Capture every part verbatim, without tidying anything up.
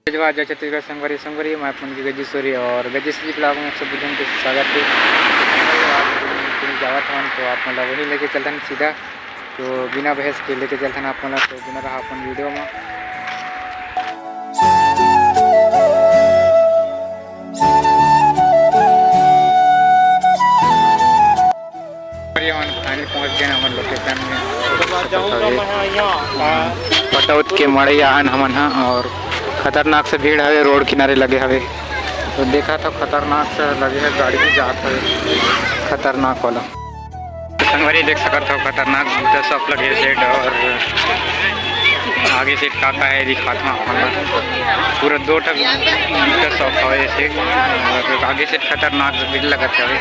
जय जोहार, जय छत्तीसगढ़ संगवारी, संगवारी, मैं अपन के गज्जी सोरी और गज्जी सोरी vlog में आप सब झन के स्वागत हे। आज हम कहीं जावत हन, तो आप मन ला वही लेके चलथन सीधा। तो बिना बहस के लेके चलथन आप मन ला, तो बिना रहा अपन video में। और ये हमन final पहुंच गए हमन location में। पटौद के मड़ई आहन हमन ह और खतरनाक से भीड़ हवे, road किनारे लगे हवे। तो देखा था, खतरनाक से लगे है, गाड़ी भी जात हवे, खतरनाक वाला। संगवारी देख सकत हो, खतरनाक जूता shop लगे हे side, और आगे side का का है दिखात हूँ आप मन ला। पूरा दो ठक जूता shop हवे side, और आगे side खतरनाक भीड़ लगत हवे।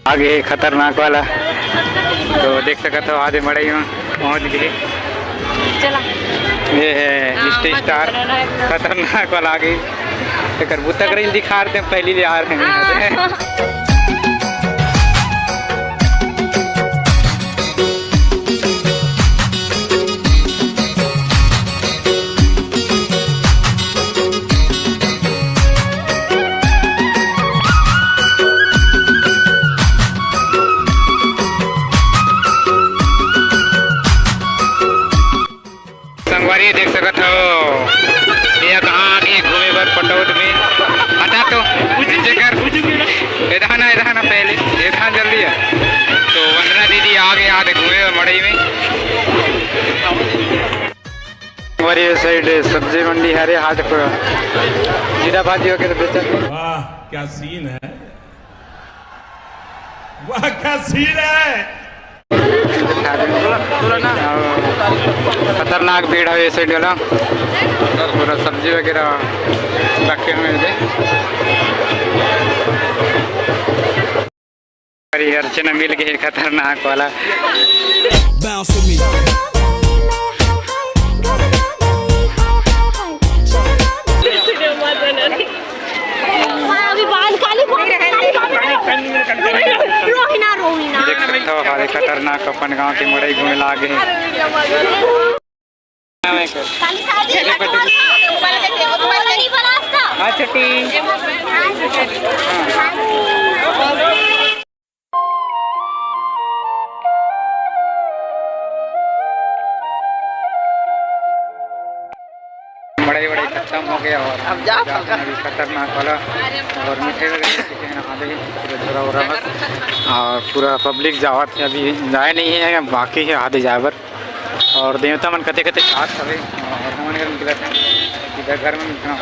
आगे हे खतरनाक वाला, तो देख सकत हो, आधे मड़ई में पहुंच गए। चला। ये है हाँ, हिस्ट्री मत स्टार, करना है। खतरनाक वाला आगे। एकर बुता करें दिखा रहे हैं, पहली ले आ रहे हैं। हाँ। संगवारी देख सकत हो, ये कहाँ आगे घूमे बर पटौद में। हटा तो, नीचे कर। एदहा ना, एदहा ना पहले, एदहा जल्दी है। तो वंदना दीदी आगे आधे घूमे बर मड़ई में। और ये side सब्जी मंडी हरे, हाट पर जीरा भाजी वगैरह बेचत हे। वाह, क्या सीन है, वाह, क्या सीन है। खतरनाक भीड़ है ये side वाला, पूरा सब्जी वगैरह रखे हुए हैं। अरे यार, चना मिल गए खतरनाक वाला। Bounce with me। अभी बाल काली, बाल काली, बाल काली। रोहिना, रोहिना। देख सकते हो, हमारे खतरनाक अपन गांव के मड़ई घूमे लागे हैं। हाँ, छुट्टी। बड़े बड़े खत्ता हो गया और अब जा, जा, अभी खतरनाक वाला और मिठाई वगैरह लेके है ना, आधे पूरा झोरा हो रहा है। और पूरा पब्लिक जावत है, अभी जाए नहीं है, बाकी है आधे जाए बर। और देवता मन कते कते जात हवे और हमन घर निकलत है, सीधा घर में मिलना।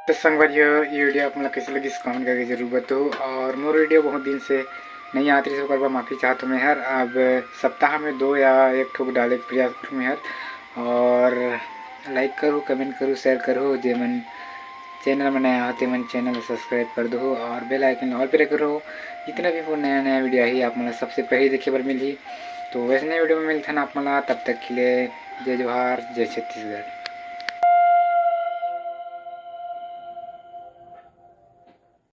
तो संगवारी हो, ये वीडियो आप मन ला कैसे लगिस, कमेंट करके जरूर बताओ। और मोर वीडियो बहुत दिन से नहीं आत रहिस, ओकर बर माफी चाहत हूँ मैं हर। अब सप्ताह में दो या एक ठो डाले के प्रयास करूँ मैं हर। और लाइक करो, कमेंट करो, शेयर करो, जे मन चैनल में नया हो ते मन चैनल ला सब्सक्राइब कर दो और बेल आइकन ऑल पे करो। जितना भी वो नया नया वीडियो आही, आप मन ला सबसे पहले देखे बर मिलही। तो वैसे नए वीडियो में मिलथन आप मन ला, तब तक के लिए जय जोहार, जय छत्तीसगढ़।